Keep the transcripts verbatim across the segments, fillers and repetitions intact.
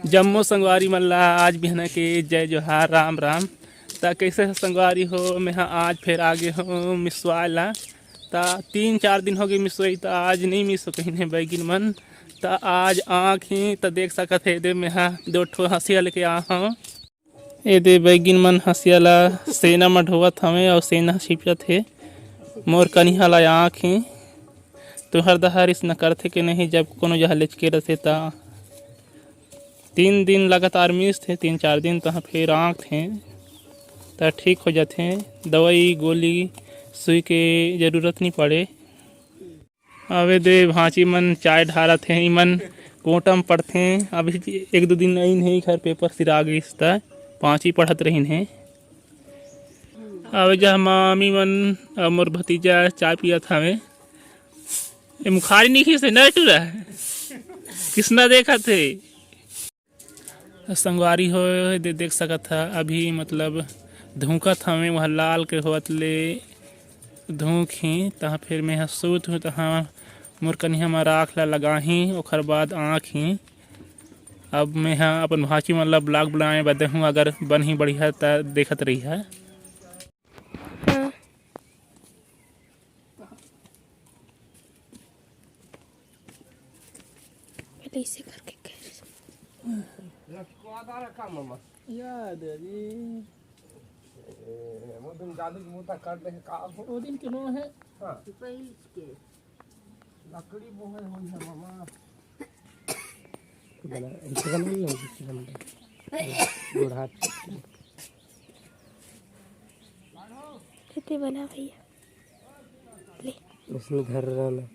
जम्मो संगवारी मन ला आज बिहना के जय जोहार, राम राम। त कइसे हो संगवारी हो? मैं हा आज फेर आ गे हों मिसवाय ला। त तीन चार दिन हो गे मिसवाय, त आज नइ मिसों कहिन हे बैगिन मन। त आज आँख ही त देख सकत हे, दे मैं हा दो ठो हँसिया लेके आ हों। ए दे बैगिन मन हँसिया ला सेना म ढोवत हवे अउ सेना छिपत हे। मोर कनिहा ला आँख ही तुहर दहर इसना करथे के नहीं, जब कोनो जहा लेचके रथे त। तीन दिन लगातार मिसथे, तीन चार दिन तहाँ फेर आँखथे, त ठीक हो जाथे। दवाई गोली सुई के जरूरत नहीं पड़े। अबे दे भांची मन चाय ढारत हे, इमन कोटा म पढ़थे। अभी एक दो दिन अइन हे, घर पेपर सिरा गिस त पांची पढ़त रहिन हे। अबे जा मामी मन अउ मोर भतीजा चाय पियत हवे। ए मुखारी नहीं खीसे न टूरा, किसना देखत हे। संगवारी हो, दे देख सकत ह, अभी मतलब धुंकत हवे, वह लाल के होवत ले धुंक ही। तहाँ फिर मैं ह सूत हूँ, तहाँ मोर कनिहा म राख ला लगाही, ओखर बाद आँख ही। अब मैं ह अपन भांची मन ला ब्लॉग बनाए बर देहूँ, अगर बनही बढ़िया त देखत रही है। हाँ। पहले इसे करके कह। लटकवा दा रखा मामा। याद है जी। ए, वो दिन जादू की मूर्ता काट दे का हो? वो दिन के नो है। हाँ। पहिल के। लकड़ी बोहे होई है मामा। बना, इसे बना लो, इसे बना लो। गोड़ हाथ। खेती बना भैया। ले। उसमें घर रहना।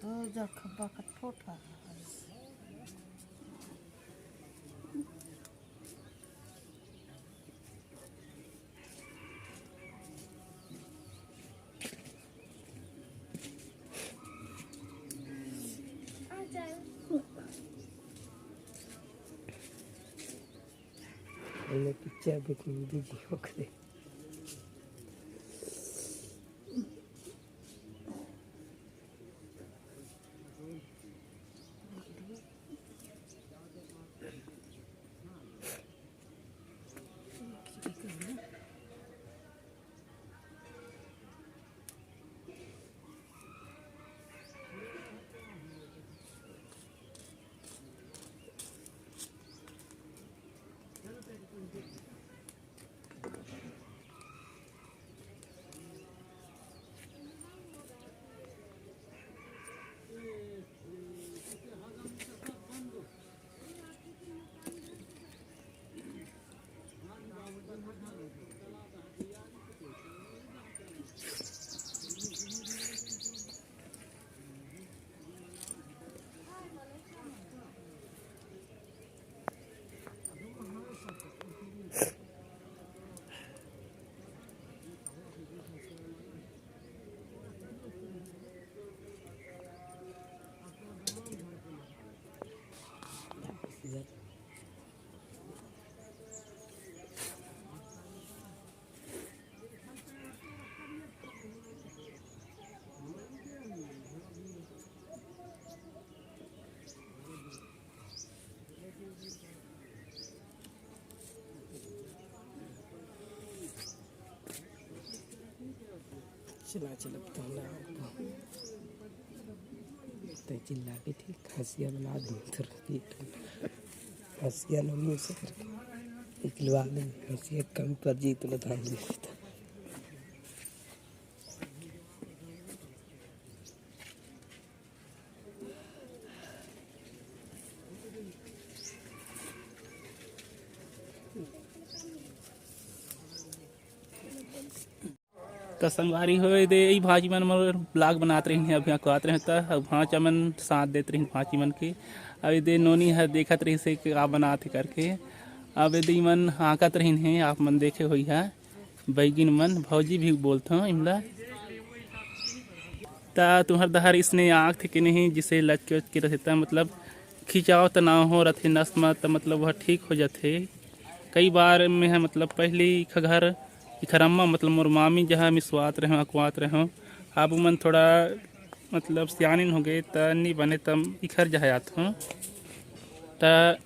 तो जखबा का ठोठा। एमे पिक्चर देखे में बिजी होखे। चला चला, तो हम लोग तय चिल्ला के ठीक हंसिया बना दे, तो हंसिया न मुंह से निकलवा दे, हंसिया कम पर जी तो धान दे। त संगवारी हो, एदे ई भांची मन मोर ब्लॉग बनात रहिन हे, अभी अकवात रहे त अब भांचा मन साथ देत रहिन भांची मन के। अब एदे नोनी ह देखत रहिस हे कि का बनात हे करके। अब एदे मन आंकत रहिन हे, आप मन देखे होई हा बैगिन मन, भौजी भी बोलथों इमला। त तुहर दहर इसने आंक थे कि नहीं, जिसे लचके उचके रहता, मतलब खिंचाव तनाव हो रथे नस म, त मतलब वह ठीक हो जाथे। कई बार मैं ह, मतलब पहली इखर घर, इखर अम्मा, मतलब मोर मामी जहाँ मिसवात रहे, अकवात रहे, अब मन थोड़ा मतलब सियानिन हो गए, त नहीं बने, त इखर जहाँ आत हूँ, त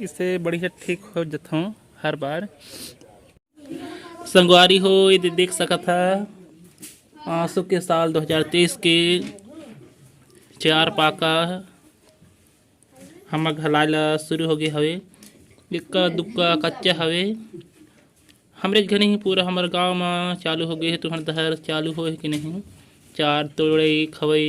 इससे बढ़िया ठीक हो जात हूँ हर बार। संगवारी हो, ये दे-, देख सकत हा, आंसू के साल दो हज़ार तेईस के चार पाका हमर घलाय ला शुरू हो गे हवे। इक्का दुक्का कच्चा हवे। हमरे घनी ही पूरा हमर गांव म चालू हो गे हे। तुहर दहर चालू होए हे कि नहीं? चार तोड़े खवई